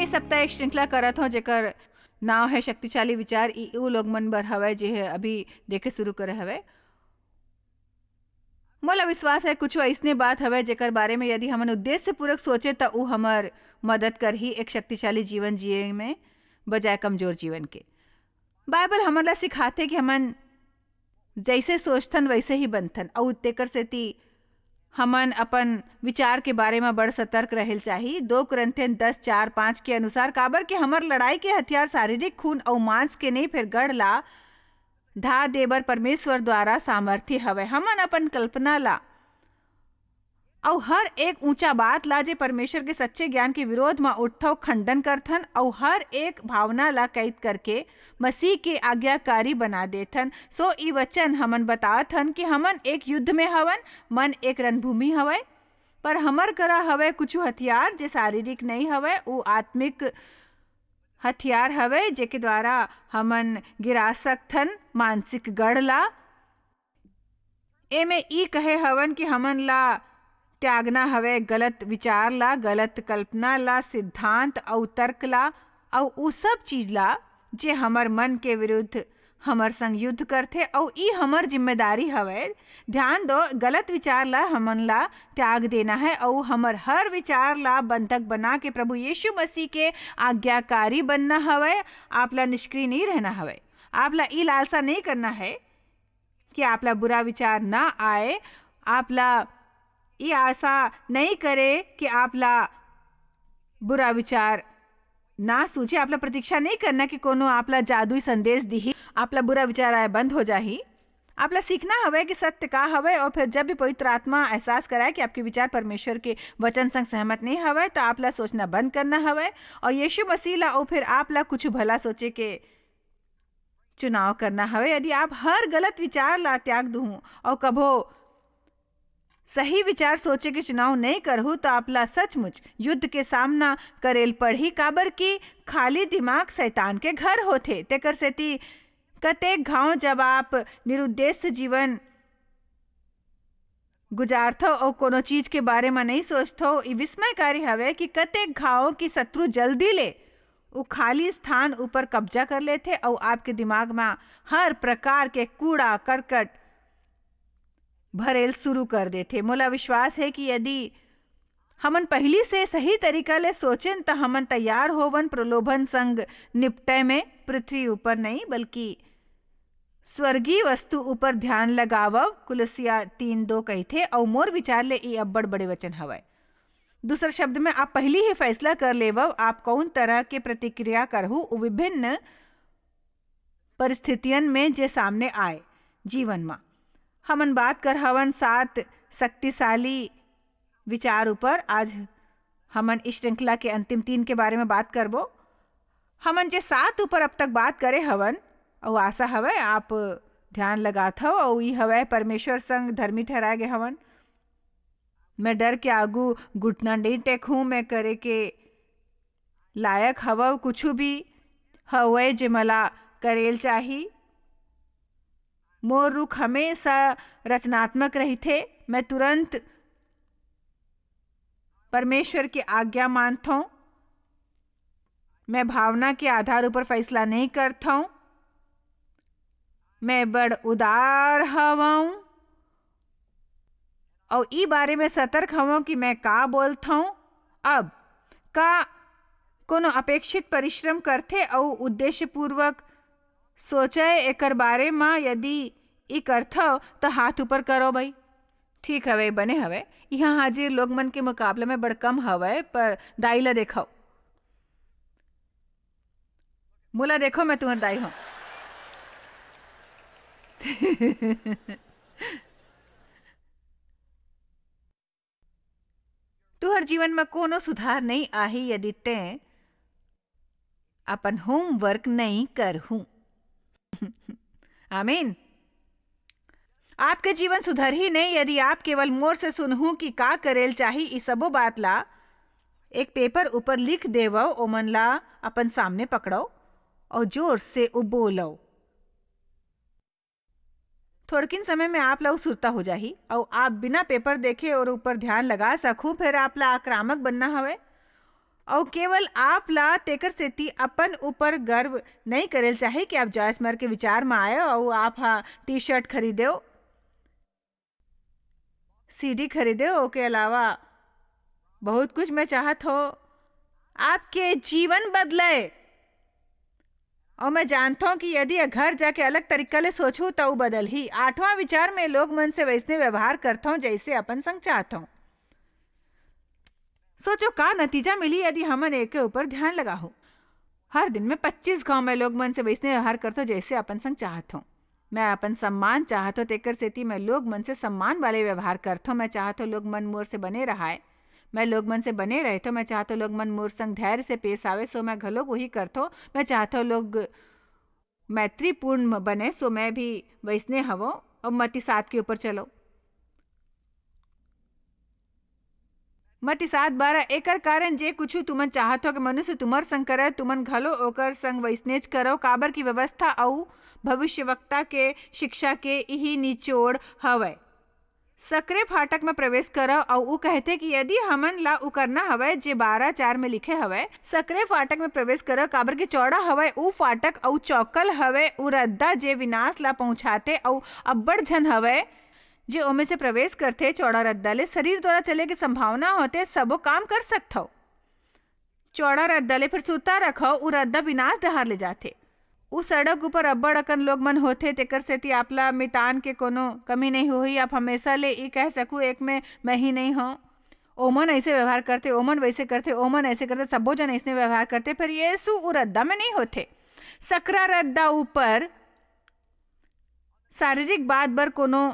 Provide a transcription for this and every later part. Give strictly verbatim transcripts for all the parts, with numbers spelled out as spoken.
सप्ताह एक श्रृंखला करत हों, जेकर नाव है शक्तिशाली विचार। ई उ लोग मन बर हवय, जे ह अभी देखे शुरू करे हवय। मोला विश्वास है, कुछ अइसने बात हवय, जेकर बारे में यदि हमन उद्देश्यपूर्वक सोचे, त उ हमर मदद करही एक शक्तिशाली जीवन जिए में, बजाय कमजोर जीवन के। बाइबल हमन ला सिखाथे कि हमन जइसे सोचथन, वइसे ही बनथन, अउ तेकर सेती हमन अपन विचार के बारे म बड़ सतर्क रहेल चाही। दो कुरिन्थियन दस चार पाँच के अनुसार, काबर कि हमर लड़ाई के हथियार शारीरिक खून अउ मांस के नहीं, फेर गढ़ ला ढा देबर परमेश्वर द्वारा सामर्थ्य हवय। हमन अपन कल्पना ला अउ हर एक ऊंचा बात ला, जे परमेश्वर के सच्चे ज्ञान के विरोध म उठथव, खंडन करथन, अउ हर एक भावना ला कैद करके मसीह के आज्ञाकारी बना देथन। सो ई वचन हमन बतात हन कि हमन एक युद्ध में हवन, मन एक रणभूमि हवय, पर हमर करा हवय कुछ हथियार, जे शारीरिक नहीं हवय, उ आत्मिक हथियार हवय, जेके द्वारा हमन गिरा सकथन मानसिक गढ़ ला। एमे ई कहे हवन कि हमन ला त्यागना हवय गलत विचार ला, गलत कल्पना ला, सिद्धांत अउ तर्क ला, अउ उ सब चीज ला, जे हमर मन के विरुद्ध हमर संग युद्ध करथे, अउ ई हमर जिम्मेदारी हवय। ध्यान दो, गलत विचार ला हमन ला त्याग देना है, अउ हमर हर विचार ला बंधक बना के प्रभु यीशु मसीह के आज्ञाकारी बनना हवय। आप ला निष्क्रिय नहीं रहना हवय। आप ला ई लालसा नहीं करना है कि आप ला बुरा विचार ना आए। आप ला ई आशा नहीं करे कि आप ला बुरा विचार ना सूझे। आप ला प्रतीक्षा नहीं करना कि कोनो आप ला जादुई संदेश दिही, आप ला बुरा विचार आए बंद हो जाही। आप ला सीखना हवय कि सत्य का हवय, और फिर जब भी पवित्र आत्मा एहसास कराए कि आपके विचार परमेश्वर के वचन संग सहमत नहीं हवय, तो आप ला सोचना बंद करना हवय और यीशु मसीह ला, और फिर आप ला कुछ भला सोचे के चुनाव करना हवय। यदि आप हर गलत विचार ला त्याग दुहू और कभो सही विचार सोचे के चुनाव नहीं करहू, तो आप ला सचमुच युद्ध के सामना करेल पड़ही, काबर कि खाली दिमाग शैतान के घर होथे। तेकर सेती कतेक घाव जब आप निरुद्देश्य जीवन गुजारथव अउ कोनो चीज के बारे म नहीं सोचथव, ई विस्मयकारी हवे कि कतेक घाव की शत्रु जल्दी ले उ खाली स्थान ऊपर कब्जा कर लेथे अउ आपके दिमाग म हर प्रकार के कूड़ा करकट भरेल शुरू कर देथे। मोला विश्वास है कि यदि हमन पहिली से सही तरीका ले सोचेन, त हमन तैयार होवन प्रलोभन संग निपटय में, पृथ्वी ऊपर नहीं, बल्कि स्वर्गीय वस्तु ऊपर ध्यान लगावव, कुलसिया तीन दो कहिथे, अउ मोर विचार ले ई अब्बड़ बड़े वचन हवय। दूसर शब्द में, आप पहिली ही फैसला कर लेवव, आप कौन तरह के प्रतिक्रिया करहू, उ विभिन्न परिस्थितियन में जे सामने आए जीवन म। हमन बात कर हवन सात शक्तिशाली विचार ऊपर। आज हमन इस श्रृंखला के अंतिम तीन के बारे में बात करबो। हमन जे सात ऊपर अब तक बात करे हवन, अउ आशा हवय आप ध्यान लगात हव, अउ ई हवय परमेश्वर संग धर्मी ठहराए गे हवन। मैं डर के आगू घुटना नहीं टेकहूं, मैं करे के लायक हवव कुछु भी हवय जे मला करेल चाही। मोर रुख हमेशा रचनात्मक रहिथे। मैं तुरंत परमेश्वर की आज्ञा मानथौं। मैं भावना के आधार ऊपर फैसला नहीं करथौं। मैं बड़ उदार हवौं अउ ई बारे में सतर्क हवौं कि मैं का बोलथौं। अब का कोनो अपेक्षित परिश्रम करथे अउ उद्देश्यपूर्वक सोचय एकर बारे म? यदि ई करथव, त हाथ ऊपर करो भाई। ठीक हवे, बने हवे। इहाँ हाजिर लोग मन के मुकाबला में बड़ कम हवय, पर दाई ला देखव। मोला देखो, मैं तुम्हर दाई हूँ। तुहर जीवन म कोनो सुधार नहीं आही, यदि तें अपन होमवर्क नहीं करहू। आमीन। आपके जीवन सुधरही नहीं, यदि आप केवल मोर से सुनहू कि का करेल चाही, ई सबो बात ला एक पेपर ऊपर लिख देवव, ओमन ला अपन सामने पकड़व और जोर से उ बोलव। थोड़किन समय में आप ला उ सुरता हो जाही, अउ आप बिना पेपर देखे और ऊपर ध्यान लगा सकहू। फिर आप ला आक्रामक बनना हवय। अउ केवल आप ला तेकर सेती अपन ऊपर गर्व नइ करेल चाही कि आप जॉयस मयर के विचार म आएव अउ आप ह टी शर्ट खरीदेव, सीडी खरीदेव, ओके अलावा बहुत कुछ मैं चाहत हो आपके जीवन बदले। अउ मैं जानथों कि यदि ये घर जाके अलग तरीका ले सोचहूं, त ऊ बदलही। आठवां विचार, मैं लोग मन से वैसने व्यवहार करथों, जैसे अपन संग चाहथों। सोचो, का नतीजा मिली यदि हमन एके ऊपर ध्यान लगाहू। हर दिन में पच्चीस घाव मैं लोग मन से वैसने व्यवहार करथों, जैसे अपन संग चाहथों। मैं अपन सम्मान चाहथों, तेकर सेती मैं लोग मन से सम्मान वाले व्यवहार करथों। मैं चाहथों, लोग मन मोर से बने रहाय। मैं लोग मन से बने रहथों। मैं चाहथों, लोग मन मोर संग धैर्य से पेश आवे, सो मैं घलोक वही करथों। मैं चाहथों, लोग मैत्रीपूर्ण बने, सो मैं भी वैसने हवों। अब मत्ती सात के ऊपर चलो। मत्ती सात बारह, एकर कारण जे कुछु तुमन चाहत हो कि मनुष्य तुम्हर संग करय, तुमन घलो ओकर संग वैसनेच करव, काबर कि व्यवस्था अऊ भविष्यवक्ता के शिक्षा के इही निचोड़ हवय। सकरे फाटक म प्रवेश करव, अऊ ऊ कहथे कि यदि हमन ला ऊ करना हवय, जे बारह चार म लिखे हवय, "सकरे फाटक म प्रवेश करव, काबर कि चौड़ा हवय ऊ फाटक, अऊ चौकल हवय ऊ रद्दा, जे विनाश ला पहुंचाथे, अऊ अब्बड़ झन हवय, जे ओमे से प्रवेश करथे।" चौड़ा रद्दा ले शरीर द्वारा चले के संभावना होथे, सबो काम कर सकथव। चौड़ा रद्दा ले फिर सुरता रखव, ऊ रद्दा विनाश डहार ले जाथे। ऊ सड़क ऊपर अब्बड़ अकन लोग मन होथे, तेकर सेती आपला मितान के कोनो कमी नइ होही। आप हमेशा ले ई कह सकू, एक में मैं ही नइ हों, ओमन ऐसे व्यवहार करथे, ओमन वैसे करथे, ओमन ऐसे करथे, सब्बो जन ऐसने व्यवहार करथे, फिर यीशु ऊ रद्दा में नइ होथे। सकरा रद्दा ऊपर शारीरिक बात बर कोनो,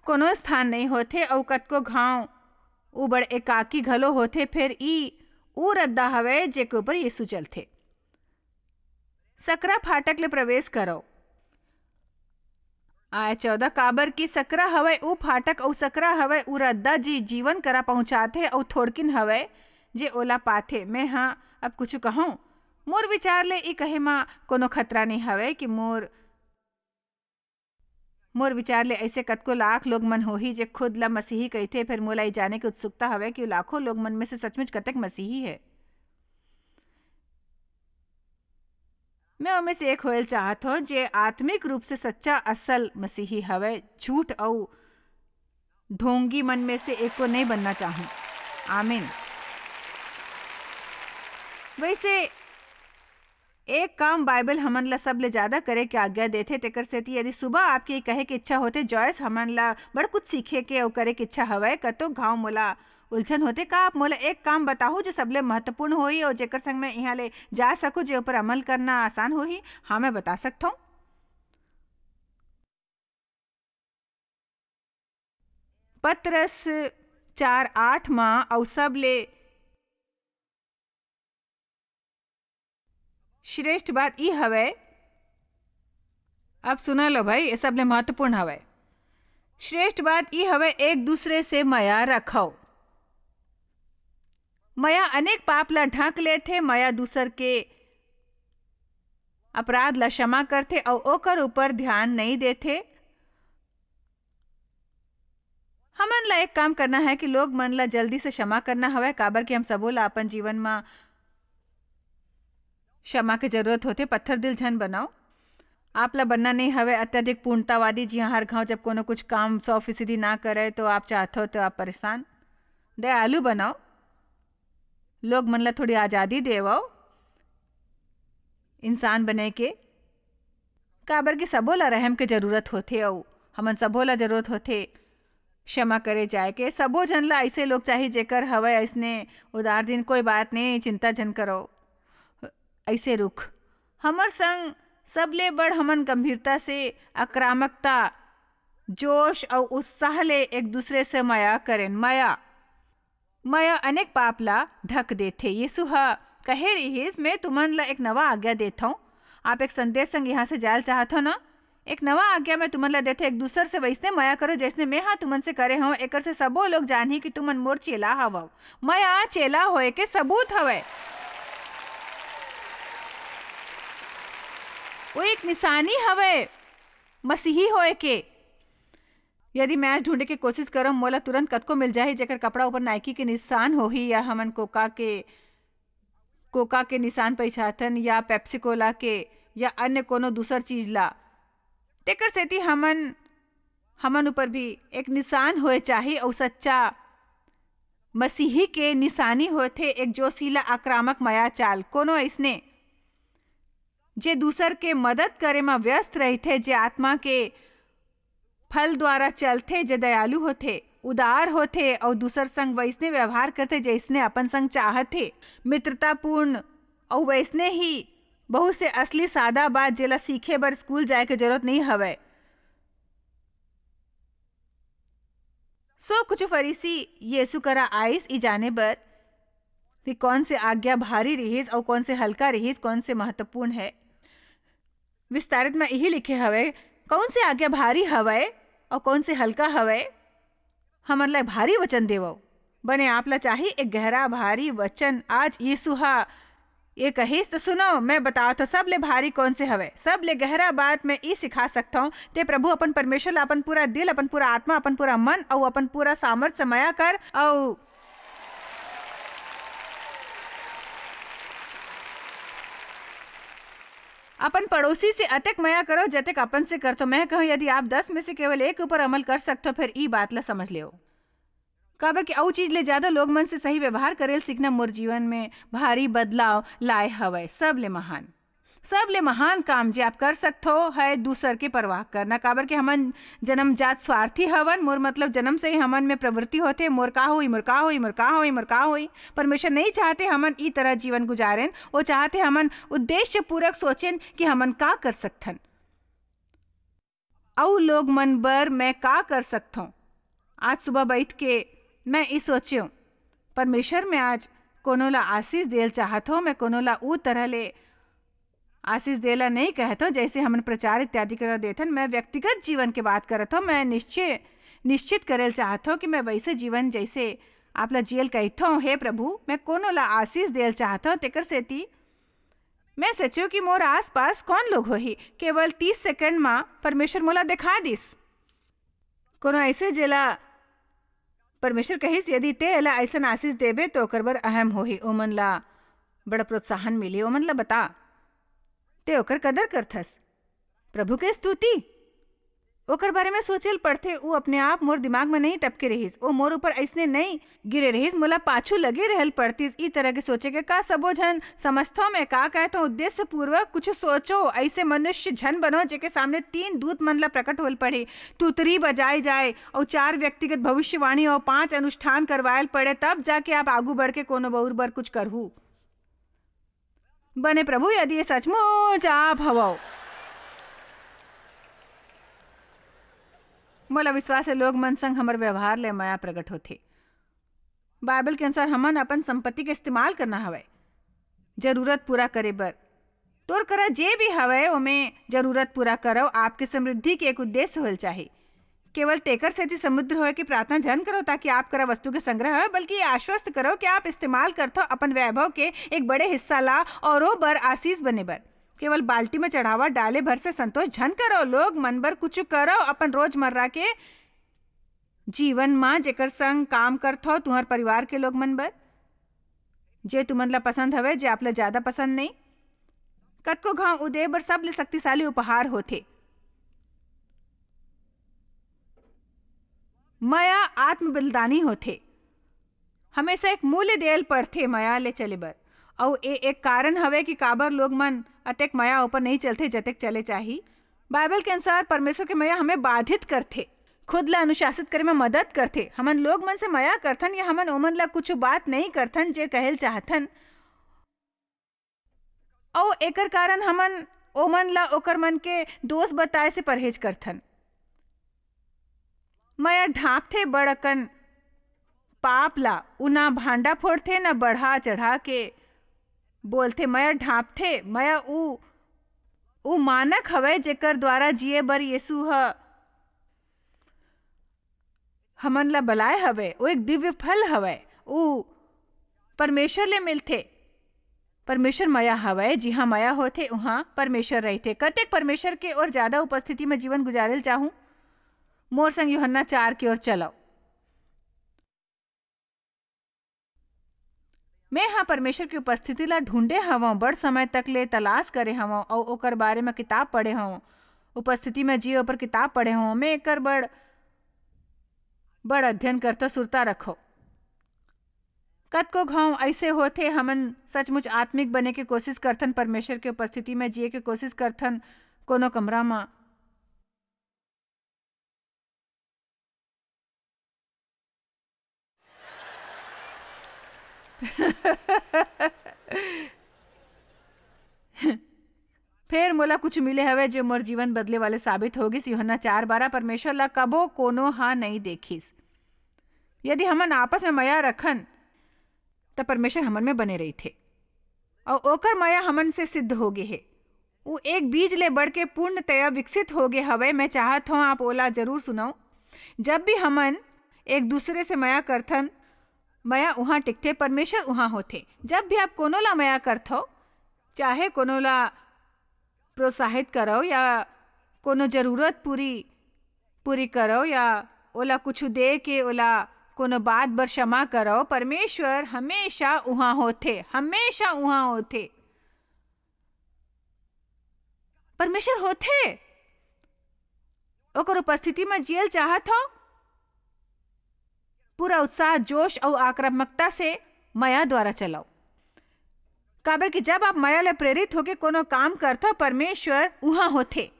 कोनो स्थान नइ होथे, अऊ कतको घांव ऊ बड़ एकाकी घलो होथे, फेर ई ऊ रद्दा हवय, जेके ऊपर यीशु चलथे। सकरा फाटक ले प्रवेश करव। आय चौदह, काबर कि सकरा हवय ऊ फाटक अऊ सकरा हवय ऊ रद्दा, जे जीवन करा पहुंचाथे, अऊ थोड़किन हवय, जे ओला पाथे। मैं ह अब कुछु कहूं? मोर विचार ले ई कहे म कोनो खतरा नइ हवय कि मोर, मोर विचार ले अइसे कतको लाख लोग मन होही, जे खुद ला मसीही कहिथे, फेर मोला ई जाने के उत्सुकता हवय कि ओ लाखों लोग मन में से सचमुच कतेक मसीही हे। मैं ओमे से एक होयल चाहत हों, जे आत्मिक रूप से सच्चा, असल मसीही हवय, झूठ अऊ ढोंगी मन में से एको नइ बनना चाहूं। आमीन। वैसे, एक काम बाइबल हमन ला सबले ज्यादा करे के आज्ञा देथे, तेकर सेती यदि सुबह आपके कहे के इच्छा होथे, "जॉयस, हमन ला बड़ कुछ सीखे के अऊ करे के इच्छा हवय, कतो घांव मोला उलझन होथे, का आप मोला एक काम बताहू, जो सबले महत्वपूर्ण होही अऊ जेकर संग मैं इहां ले जा सकूं, जे ऊपर अमल करना आसान होही?" हाँ, मैं बता सकथौं। पतरस चार आठ म अऊ सबले श्रेष्ठ बात ई हवय, अब सुना लो भाई, ये सबले महत्वपूर्ण हवय। श्रेष्ठ बात ई हवय, एक दूसरे से मया रखव। मया अनेक पाप ला ढंक लेथे, मया दूसर के अपराध ला क्षमा करथे अऊ ओकर ऊपर ध्यान नइ देथे। हमन ला एक काम करना है कि लोग मन ला जल्दी से क्षमा करना हवय, काबर कि हम सबो ला अपन जीवन म क्षमा के जरूरत होथे। पत्थर दिल झन बनाओ। आप ला बनना नइ हवय अत्यधिक पूर्णतावादी, जिहां हर घांव जब कोनो कुछ काम सौ फीसदी ना करे, तो आप चाहत हो, तो आप परेशान। दयालु बनाओ, लोग मन ला थोड़ी आजादी देवव इंसान बने के, काबर कि सबो ला रहम के जरूरत होथे, अउ हमन सबो ला जरूरत होथे क्षमा करे जाए के। सबो झन ला ऐसे लोग चाही, जेकर हवय ऐसने उदार दिन। कोई बात नहीं, चिंता झन करो। ऐसे रुख, हमर संग सबले बड़ हमन गंभीरता से आक्रामकता, जोश अउ उत्साह ले एक दूसरे से मया करेन। मया, मया अनेक पाप ला ढक देथे। यीशु ह कहे रिहिस, "मैं तुमन ला एक नवा आज्ञा देथौं।" आप एक संदेश संग यहाँ से जायल चाहत हो ना? "एक नवा आज्ञा मैं तुमन ला देथौं, एक दूसर से वैसने मया करो, जैसने मैं हा तुमन से करे हौं। एकर से सबो लोग जानही कि तुमन मोर चेला हवव।" मया चेला होए के सबूत हवय। वो एक निशानी हवय मसीही होए के। यदि मैच ढूंढे के कोशिश करम, मोला तुरंत कतको मिल जाही, जेकर कपड़ा ऊपर नाइकी के निशान होही या हमन कोका के कोका के निशान पहिचानथन या पेप्सी कोला के या अन्य कोनो दूसर चीज ला। तेकर सेती हमन, हमन ऊपर भी एक निशान होए चाही, अउ सच्चा मसीही के निशानी होथे एक जोशीला, आक्रामक मया चाल। कोनो अइसने जे दूसर के मदद करे म व्यस्त रहिथे, जे आत्मा के फल द्वारा चलथे, जे दयालु होथे, उदार होथे अउ दूसर संग वइसने व्यवहार करथे, जइसने अपन संग चाहथे, मित्रतापूर्ण, अउ वइसने ही बहुत से असली सादा बात, जेला सीखे बर स्कूल जाए के जरूरत नइ हवय। सो कुछ फरीसी यीशु करा आइस, ई जाने बर कि कौन से आज्ञा भारी रिहिस अउ कौन से हल्का रिहिस, कौन से महत्वपूर्ण है। विस्तारित में इही लिखे हवय, कौन से आज्ञा भारी हवय अउ कौन से हल्का हवय। हमन ला भारी वचन देवव। बने आप ला चाही एक गहरा भारी वचन। आज यीशु हा ये कहिस, त सुनो, मैं बतावत हव, सबले भारी कौन से हवय, सबले गहरा बात मैं ई सिखा सकथव। ते प्रभु अपन परमेश्वर ला अपन पूरा दिल, अपन पूरा आत्मा, अपन पूरा मन अउ अपन पूरा सामर्थ्य से मया कर, अउ अपन पड़ोसी से अतेक मया करो, जतेक अपन से करथो। मैं कहूँ, यदि आप दस में से केवल एक ऊपर अमल कर सकथो, फिर ई बात ला समझ लेव। काबर कि अउ चीज ले ज्यादा लोग मन से सही व्यवहार करेल सीखना मोर जीवन में भारी बदलाव लाए हवय। सबले महान, सबले महान काम जे आप कर सकथो, है दूसर के परवाह करना। काबर कि हमन जन्मजात स्वार्थी हवन, मोर मतलब जन्म से ही हमन में प्रवृत्ति होथे, मोर का होई, मोर का होई, मोर का होई, मोर का होई। परमेश्वर नहीं चाहते हमन ई तरह जीवन गुजारेन, वो चाहते हमन उद्देश्य पूर्वक सोचेन कि हमन का कर सकथन। अउ लोग मन बर मैं का कर सकथों? आज सुबह बैठ के मैं ई सोच्यों, परमेश्वर, मैं आज कोनो ला आशीष देल चाहत हों, मैं कोनो ला ऊ तरह ले आशीष देला नहीं कहत हों, जैसे हमन प्रचार इत्यादि के देथन। मैं व्यक्तिगत जीवन के बात करत हों, मैं निश्चय, निश्चित करेल चाहत हों कि मैं वैसे जीवन जैसे आप ला जियल कहत हों। हे प्रभु, मैं कोनो ला आशीष देल चाहत हों, तेकर सेती मैं सोच्यों कि मोर आसपास कौन लोग होही। केवल तीस सेकंड मा परमेश्वर मोला दिखा दिस। कोनो ऐसे जेला परमेश्वर कहिस, "यदि ते एला ऐसन आशीष देबे, तो ओकर बर अहम होही।" ओमन ला बड़ा प्रोत्साहन मिली। ओमन ला बता, ते ओकर कदर करथस। प्रभु के स्तुति। ओकर बारे में सोचे ल पड़थे, ऊ अपने आप मोर दिमाग में नहीं टपके रहिस, ओ मोर ऊपर अइसने नहीं गिरे रहिस, मोला पाछू लगे रहल पड़तिस। ई तरह के सोचे के का सबो झन समझथो? मैं का कहथो, उद्देश्य पूर्वक कुछ सोचो, ऐसे मनुष्य झन बनो जेके सामने तीन दूत मन ला प्रकट होल पड़े, तुतरी बजाए जाए और चार व्यक्तिगत भविष्यवाणी और पांच अनुष्ठान करवायल पड़े, तब जाके आप आगू बढ़ के कोनो बउर बर कुछ करहू। बने प्रभु, यदि ये सचमुच आप हवव, मोला विश्वास हे, लोग मन संग हमर व्यवहार ले मया प्रकट होथे। बाइबल के अनुसार हमन अपन संपत्ति के इस्तेमाल करना हवय जरूरत पूरा करे बर। तोर करा जे भी हवय, ओमे जरूरत पूरा करव। आपके समृद्धि के एक उद्देश्य होल चाही। केवल तेकर सेती समुद्र होए के प्रार्थना झन करो, ताकि आप करा वस्तु के संग्रह होए, बल्कि ये आश्वस्त करो कि आप इस्तेमाल करथो अपन वैभव के एक बड़े हिस्सा ला औरों बर आशीष बने बर। केवल बाल्टी में चढ़ावा डाले भर से संतोष झन करो, लोग मन बर कुछ करो, अपन रोजमर्रा के जीवन मा जेकर संग काम करथो, तुहर परिवार के लोग मन बर, जे तुमन ला पसंद हवे, जे आप ला ज्यादा पसंद नहीं। कतको घांव उदय बर सबले शक्तिशाली उपहार होथे। मया आत्म बलिदानी होथे। हमेशा एक मूल्य देल पड़थे मया ले चले बर। अउ ए एक कारण हवे कि काबर लोग मन अतेक मया ऊपर नहीं चलथे, जतेक चले चाही। बाइबल के अनुसार परमेश्वर के मया हमें बाधित करथे, खुद ला अनुशासित करे में मदद करथे। हमन लोग मन से मया करथन या हमन ओमन ला कुछ बात नहीं करथन जे कहल चाहथन, अउ एकर कारण हमन ओमन ला ओकर मन के दोष बताए से परहेज करथन। मया ढांपथे बड़ अकन पाप ला, उ ना भांडा फोड़थे, ना बढ़ा चढ़ा के बोलथे। मया ढांपथे, मया उ, उ मानक हवय जेकर द्वारा जिए बर यीशु ह हमन ला बलाय हवय। ओ एक दिव्य फल हवय, उ परमेश्वर ले मिलथे। परमेश्वर मया हवय, जिहां मया होथे, उहां परमेश्वर रहिथे। कतेक परमेश्वर के ओर ज्यादा उपस्थिति म जीवन गुजारे ल चाहूं? मोर संग यूहन्ना चार के ओर चलव। मैं हा परमेश्वर के उपस्थिति ला ढूंढे हवं, बड़ समय तक ले तलाश करे हवं अउ ओकर बारे म किताब पढ़े हवं। उपस्थिति म जिए ऊपर किताब पढ़े हवं। मैं एकर बड़, बड़ अध्ययन करता सुरता रखो। कतको घांव अइसे होथे, हमन सचमुच आत्मिक बने के कोशिश करथन, परमेश्वर के उपस्थिति म जिए के कोशिश करथन, कोनो कमरा म। फेर मोला कुछ मिले हवे, जो मोर जीवन बदले वाले साबित हो गिस। यूहन्ना चार बारह, परमेश्वर ला कबो कोनो हा नइ देखिस। यदि हमन आपस में मया रखन, त परमेश्वर हमन में बने रहिथे, अउ ओकर मया हमन से सिद्ध हो गे हे। उ एक बीज ले बढ़ के पूर्णतया विकसित हो गे हवय। मैं चाहत हौं, आप ओला जरूर सुनव। जब भी हमन एक दूसरे से मया करथन, मया उहाँ टिकथे, परमेश्वर उहाँ होथे। जब भी आप कोनो ला मया करथव, चाहे कोनो ला प्रोत्साहित करव या कोनो जरूरत पूरी, पूरी करव या ओला कुछु दे के ओला कोनो बात बर क्षमा करव, परमेश्वर हमेशा उहाँ होथे, हमेशा उहाँ होथे। परमेश्वर होथे। ओकर उपस्थिति म जियल चाहत हव? पूरा उत्साह, जोश अउ आक्रामकता से मया द्वारा चलव। काबर कि जब आप मया ले प्रेरित होके कोनो काम करथव, परमेश्वर उहाँ होथे।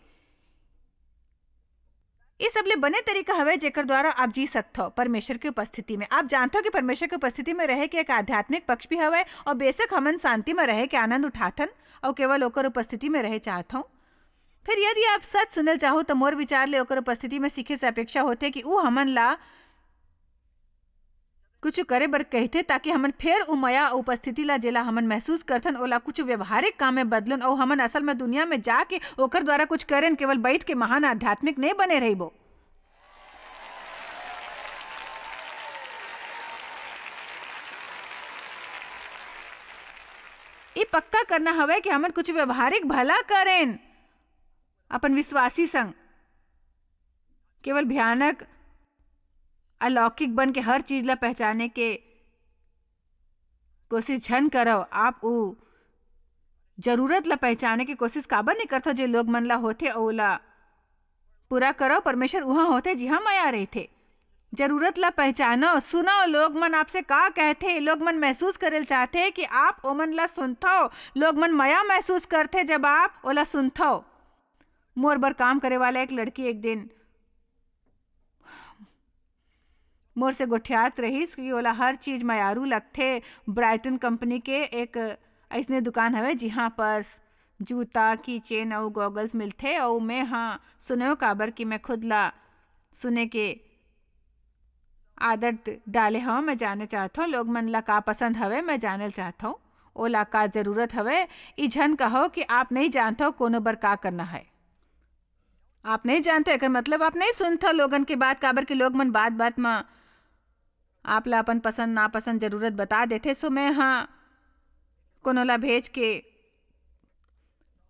ये सबले बने तरीका हवय, जेकर द्वारा आप जी सकथव परमेश्वर के उपस्थिति में। आप जानथव कि परमेश्वर के उपस्थिति में रहे के एक आध्यात्मिक पक्ष भी हवय, और बेशक हमन शांति में रहे के आनंद उठाथन, और केवल ओकर उपस्थिति में रहे चाहथव। फिर यदि आप सच सुनल चाहो, तो मोर विचार ले ओकर उपस्थिति में सीखे से अपेक्षा होथे कि ऊ हमन ला कुछ करे बर कहथे, ताकि हमन फेर उ मया अउ उपस्थिति ला, जेला हमन महसूस करथन, ओला कुछ व्यवहारिक काम में बदलन, अउ हमन असल में दुनिया में जाके ओकर द्वारा कुछ करेन, केवल बैठ के महान आध्यात्मिक नहीं बने रहिबो। ये पक्का करना हवे कि हमन कुछ व्यवहारिक भला करेन अपन विश्वासी संग। केवल भयानक अलौकिक बन के हर चीज ला पहचाने के कोशिश झन करव। आप उ जरूरत ला पहचाने के कोशिश काबर नहीं करथव, जे लोग मन ला होथे, ओला पूरा करव। परमेश्वर उहाँ होथे, जिहाँ मया रहिथे। जरूरत ला पहचानव, सुनव, लोग मन आपसे का कहथे। लोग मन महसूस करेल चाहथे कि आप ओमन ला सुनथव। लोग मन मया महसूस करथे, जब आप ओला सुनथव। मोर बर काम करे वाला एक लड़की एक दिन मोर से गोठियात रहिस कि ओला हर चीज मयारू लगथे। ब्राइटन कंपनी के एक अइसने दुकान हवे, जिहाँ पर्स, जूता, की चेन अउ गॉगल्स मिलथे। अउ मैं हा सुनेव, काबर कि मैं खुद ला सुने के आदत डाले हव। मैं जाने चाहत हव, लोग मन ला का पसंद हवे, मैं जानल चाहत हव, ओला का जरूरत हवे। ई झन कहो कि आप नहीं जानथव कोनो बर का करना है। आप नहीं जानथव, एकर मतलब आप नहीं सुनथव लोगन के बात, काबर कि लोग मन बात-बात म आप ला अपन पसंद नापसंद जरूरत बता देथे। सो मैं हा कोनो ला भेज के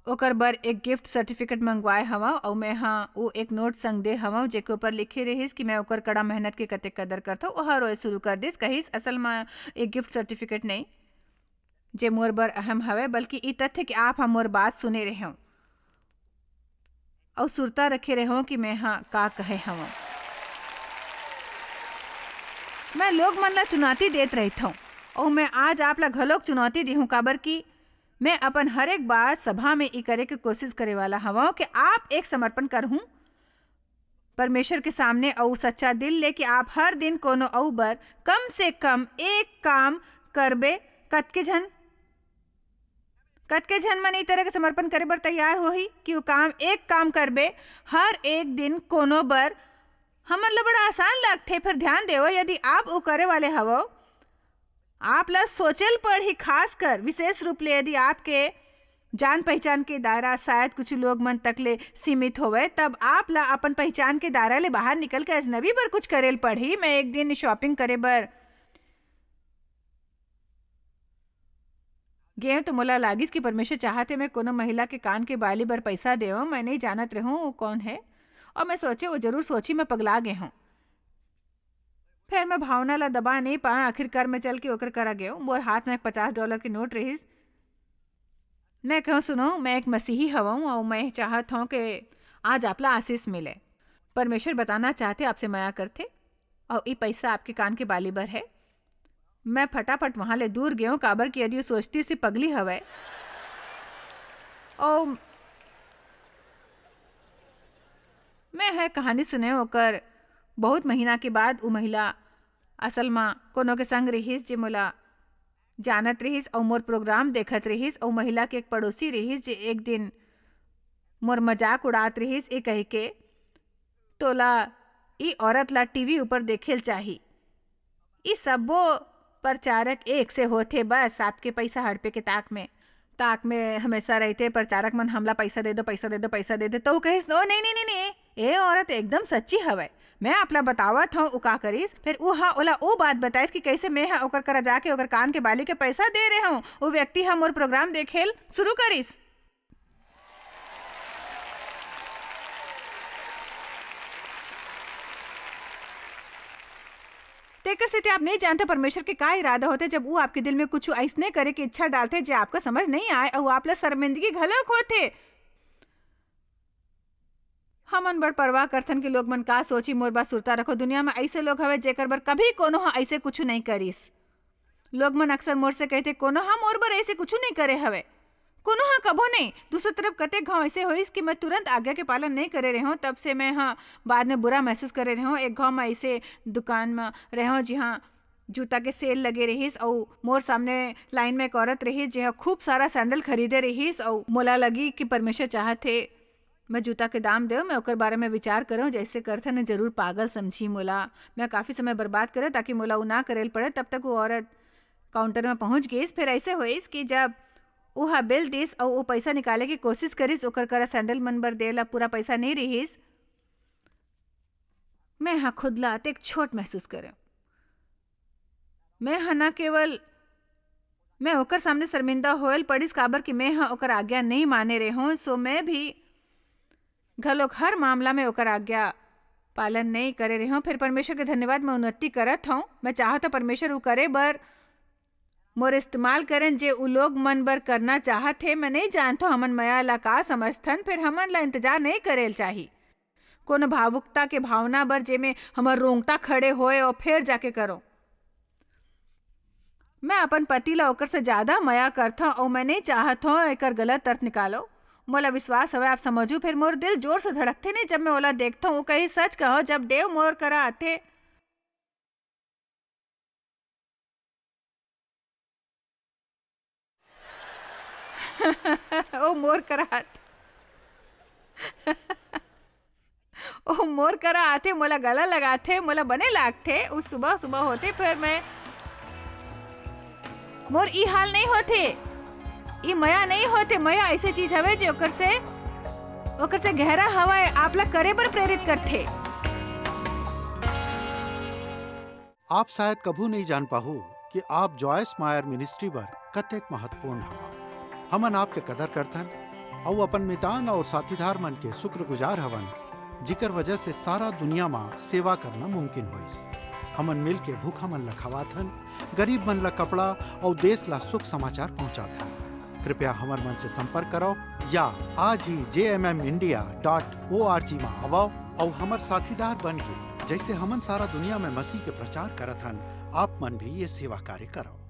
ओकर बर एक गिफ्ट सर्टिफिकेट मंगवाए हवं, अउ मैं हा वो एक नोट संग दे हवं, जेके ऊपर लिखे रहिस कि मैं ओकर कड़ा मेहनत के कतेक कदर करथव। ओह रोए शुरू कर दिस, कहिस, "असल म एक गिफ्ट सर्टिफिकेट नहीं, जे मोर बर अहम हवे, बल्कि ई तथ्य कि आप हा मोर बात सुने रहेव अउ सुरता रखे रहेव कि मैं हा का कहे हवं।" मैं लोग मन ला चुनौती देत रहिथव, अउ मैं आज आप ला घलोक चुनौती देहूं, काबर कि मैं अपन हर एक बात सभा में ई करे के कोशिश करे वाला हवं कि आप एक समर्पण करहूं परमेश्वर के सामने अउ सच्चा दिल लेके आप हर दिन कोनो अउ बर कम से कम एक काम करबे। कतके झन, कतके झन मन ई तरह के समर्पण करे बर तैयार होही कि वो काम, एक काम करबे हर एक दिन कोनो बर? हमन ला बड़ा आसान लगथे। फिर ध्यान देवो, यदि आप वो करे वाले हवो, आप ला सोचल पड़ही, खासकर विशेष रूप ले यदि आपके जान पहचान के दायरा शायद कुछ लोग मन तक ले सीमित होवे, तब आप ला अपन पहचान के दायरा ले बाहर निकल के अजनबी बर कुछ करेल पड़ही। मैं एक दिन शॉपिंग करे बर गेंव तो मोला लागिस कि परमेश्वर चाहत हे मैं कोनो महिला के कान के बाली बर पइसा देवं। मैं नइ जानत रहेंव वो कोन हे, अउ मैं सोचेंव वो जरूर सोचही मैं पगला गे हंव। फेर मैं भावना ला दबा नहीं पाए, आखिरकार मैं चल के ओकर करा गेंव। मोर हाथ में एक पचास डॉलर के नोट रहिस। मैं कहूँ, "सुनो, मैं एक मसीही हवँ अउ मैं चाहत हूँ कि आज आपला आशीष मिले। परमेश्वर बताना चाहथे, आपसे मया करथे, अउ ई पैसा आपके कान के बाली बर है।" मैं फटाफट वहाँ ले दूर गेंव, काबर कि यदि वो सोचतिस, "पगली हवय।" अउ मैं ह कहानी सुने ओकर बहुत महीना के बाद, उ महिला असल म कोनो के संग रिहिस, जे मोला जानत रिहिस अउ मोर प्रोग्राम देखत रिहिस, अउ महिला के एक पड़ोसी रिहिस, जे एक दिन मोर मजाक उड़ात रिहिस, ए कहिके, "तोला ई औरत ला टीवी ऊपर देखे ल चाही। ई सब्बो प्रचारक एक से होथे, बस आपके पैसा हड़पे के ताक में, ताक में हमेशा रहिथे प्रचारक मन, हमला पैसा दे दो, पैसा दे दो, पैसा दे दो।" तो वो कहिस, "ओ नहीं, नहीं, नहीं, नहीं, ए औरत एकदम सच्ची हवय। मैं आपला बतावत हूँ, उ का करिस।" फिर उ हा ओला ओ बात बताइस कि कैसे मैं हा ओकर करा जाके ओकर कान के बाली के पैसा दे रहे हूँ। वो व्यक्ति हा मोर प्रोग्राम देखेल शुरू करिस। तेकर सेती आप नहीं जानते परमेश्वर के का इरादा होथे, जब वो आपके दिल में कुछ ऐसने करे की इच्छा डालथे, जे आपका समझ नहीं आए, अउ आपला शर्मिंदगी घलोक होथे। हमन बड़ परवाह करथन कि लोग मन का सोची। मोर बात सुरता रखो, दुनिया में ऐसे लोग हवे, जेकर बर कभी कोनो ह ऐसे कुछ नहीं करिस। लोग मन अक्सर मोर से कहथे, "कोनो ह मोर बर ऐसे कुछ नहीं करे हवे।" कोनो ह कभो नहीं। दूसरी तरफ कतेक घाव ऐसे होइस कि मैं तुरंत आज्ञा के पालन नहीं करे रहे हूँ, तब से मैं ह बाद में बुरा महसूस करे रहे हूँ। एक घाव मैं ऐसे दुकान में रहे हूँ, जिहाँ जूता के सेल लगे रहिस, अउ मोर सामने लाइन में एक औरत रहिस, जेहा खूब सारा सैंडल खरीदे रहिस, अउ मोला लगी कि परमेश्वर चाहत हे, मैं जूता के दाम देव, मैं ओकर बारे में विचार करव, जैसे करथन जरूर पागल समझी मोला। मैं काफी समय बर्बाद करे ताकि मोला उ ना करे ल पड़े। तब तक वो औरत काउंटर में पहुंच गईस। फिर ऐसे होइस कि जब उहा बिल दिस अउ वो पैसा निकाले की कोशिश करिस, ओकर करा सैंडल मन बर दे ला पूरा पैसा नहीं रिहिस, मैं हा खुद ला अतेक छोट महसूस करे। मैं ह न केवल, मैं ओकर सामने शर्मिंदा होयल पड़िस, काबर कि मैं ह ओकर आज्ञा नइ माने रेहों, सो मैं भी घलोक हर मामला में ओकर आज्ञा पालन नइ करे रेहों। फेर परमेश्वर के धन्यवाद, मैं उन्नति करत हौं। मैं चाहत हौं परमेश्वर उ करे बर मोर इस्तेमाल करें, जे उ लोग मन बर करना चाहत हे। मैं नइ जानत हौं हमन मया ला का समझथन, फेर हमन ला इंतजार नइ करे ल चाही। कोनो भावुकता के भावना बर, जेमे हमर रोंगटा खड़े होए अउ फेर जाके करो। मैं अपन पति ला ओकर से ज्यादा मया करथौं अउ मैं नइ चाहत हौं एकर गलत अर्थ निकालो। मोला विश्वास हवय आप समझू, फेर मोर दिल जोर से धड़कथे नहीं, जब मैं ओला देखथौं। वो कही, "सच कहो, जब देव मोर करा आथे, ओ मोर करा आथे।" ओ मोर करा आथे, मोला गला लगाथे, मोला बने लागथे। उ सुबह सुबह होथे, फेर मैं, मोर ई हाल नहीं होथे, ई मया नहीं होथे। मया ऐसे चीज हवे जे ओकर से, ओकर से गहरा हवय, आप ला करे बर प्रेरित करथे। आप शायद कभू नहीं जान पाहू कि आप जॉयस मायर मिनिस्ट्री बर कतेक महत्वपूर्ण हवा। हमन आपके कदर करथन अउ अपन मितान अउ साथीदार मन के शुक्रगुजार हवन, जिकर वजह से सारा दुनिया मा सेवा करना मुमकिन होइस। हमन मिल के भूखा मन ला खवाथन, गरीब मन ला कपड़ा अउ देश ला सुख समाचार पहुंचाथन। कृपया हमर मन से संपर्क करो या आज ही J M M India dot O R G मा आवो अउ हमर साथीदार बन के, जैसे हमन सारा दुनिया में मसीह के प्रचार करत हन, आप मन भी ये सेवा कार्य करो।